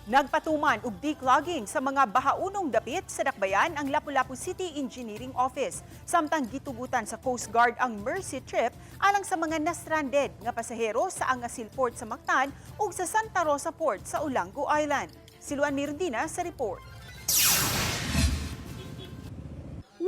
Nagpatuman og declogging sa mga bahaunong dapit sa dakbayan ang Lapu-Lapu City Engineering Office. Samtang gitugutan sa Coast Guard ang Mercy Trip alang sa mga na-stranded nga pasahero sa Angasil Port sa Mactan ug sa Santa Rosa Port sa Olango Island. Si Luan Mirandina sa report.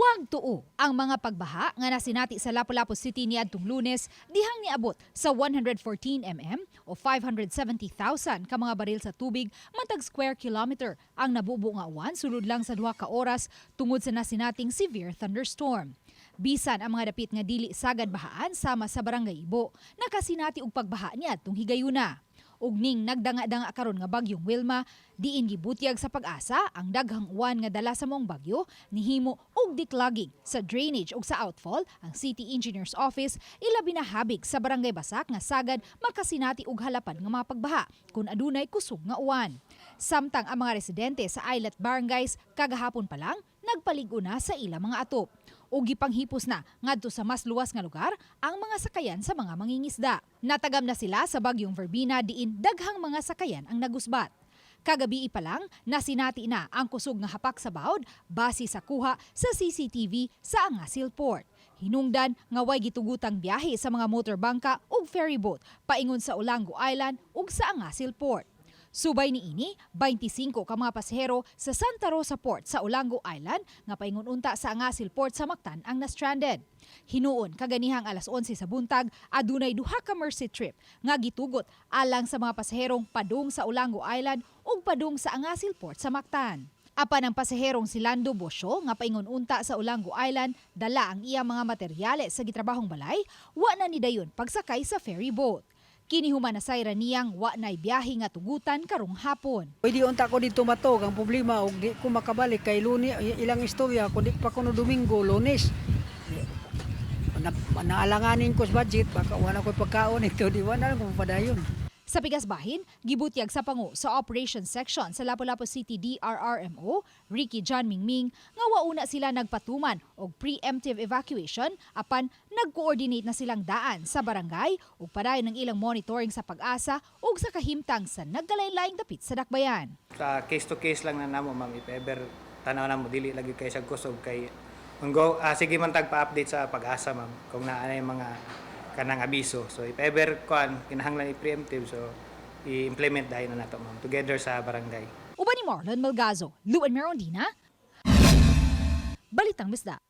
Wag tuo ang mga pagbaha nga nasinati sa Lapu-Lapu City niadtong Lunes dihang niabot sa 114 mm o 570,000 ka mga baril sa tubig matag square kilometer ang nabubo nga uwan sulod lang sa 2 ka oras tungod sa nasinating severe thunderstorm. Bisan ang mga dapit nga dili sagad bahaan sama sa Barangay Ibo, nakasinati og pagbaha niadtong higayuna. Ug ning nagdanga-danga karon nga bagyong Wilma, diin gibutyag sa PAGASA ang daghang uwan nga dala sa maong bagyo nihimo og declogging sa drainage ug sa outfall ang City Engineers Office, ilabi na habig sa Barangay Basak nga sagad makasinati og halapan nga mga pagbaha kung adunay kusog nga uwan. Samtang ang mga residente sa islet barangays kagahapon pa lang nagpalig-o na sa ilang mga atop ug gipanghipos na ngadto sa mas luwas nga lugar ang mga sakayan sa mga mangingisda. Natagam na sila sa bagyong Verbena diin daghang mga sakayan ang nagusbat. Kagabi pa lang, nasinati na ang kusog nga hapak sa bawd base sa kuha sa CCTV sa Angasil Port. Hinungdan nga way gitugutang biyahe sa mga motor bangka ug ferry boat paingon sa Olango Island ug sa Angasil Port. Subay niini, 25 ka mga pasahero sa Santa Rosa Port sa Olango Island nga paingon unta sa Angasil Port sa Mactan ang na-stranded. Hinuon kaganihang alas 11 sa buntag, adunay duha ka Mercy Trip nga gitugot alang sa mga pasaherong padung sa Olango Island ug padung sa Angasil Port sa Mactan. Apan ang pasaherong si Lando Bosio nga paingon unta sa Olango Island dala ang iyang mga materyales sa gitrabahong balay, wa na ni dayon pagsakay sa ferry boat. Kini human nasayran niyang wa na'y biyahe nga tugutan karong hapon. Pwede unta ko dito matog, ang problema og di ko makabalik kay Lunes, ilang istorya kun di pa kuno Domingo, Lunes. Na, naalanganin ko sa budget, baka wala ko pagkaon ito, di wala na ko padayon. Sa pikas bahin, gibutyag sa pangu sa Operations Section sa Lapu-Lapu City DRRMO, Ricky John Mingming, nga wauna sila nagpatuman og preemptive evacuation apan nag-coordinate na silang daan sa barangay ug padayon ng ilang monitoring sa PAGASA ug sa kahimtang sa nagkalain-laing dapit sa dakbayan. Sa case to case lang na namo, ma'am, if ever tanaw namo dili lagi kay sa kusog kay kung go sige man tag pa-update sa PAGASA, ma'am, kung naa na yung mga kanang abiso. So if ever kuan kinahanglan i-preemptive, so i-implement dayon na nato, ma'am, together sa barangay. Uban ni Marlon Malgazo, Luan Merondina, Balitang Bisda.